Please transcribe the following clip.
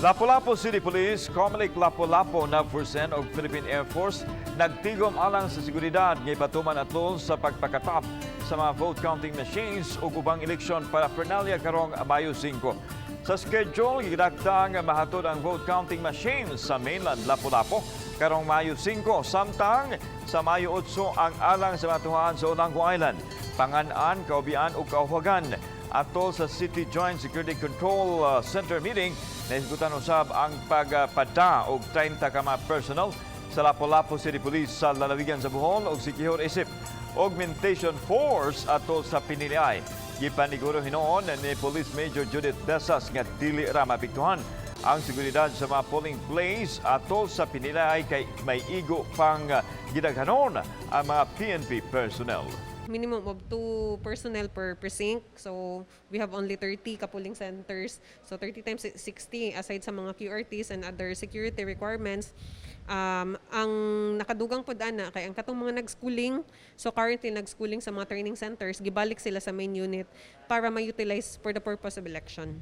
Lapu-Lapu City Police, Comelec Lapu-Lapu, NAVFORCEN ug Philippine Air Force nagtigom alang sa seguridad nga ipatuman atol sa pagpakatap sa mga vote counting machines ug ubang eleksyon paraphernalia karong Mayo 5. Sa schedule, gidakta nga mahatod ang vote counting machines sa mainland Lapu-Lapu karong Mayo 5, samtang sa Mayo 8 ang alang sa mga tawhan sa Olango Island, Pangan-an, Caubian ug Caohagan. Atol sa City Joint Security Control Center meeting, nahisgutan usab ang pagpada og 30 ka mga personnel sa Lapu-Lapu City Police sa lalawigan sa Bohol ug Siquijor isip Augmentation Force atol sa Pinili-ay. Gipaniguro hinuon ni Police Major Judith Besas nga dili ra maapektuhan ang seguridad sa mga polling place atol sa Pinili-ay kay may igo pang gidaghanon ang mga PNP personnel. Minimum of two personnel per precinct. So, we have only 30 ka polling centers. So, 30 times 60 aside sa mga QRTs and other security requirements. Ang nakadugang pod ana kay ang katong mga nag-schooling, so currently nag-schooling sa mga training centers, gibalik sila sa main unit para ma-utilize for the purpose of election.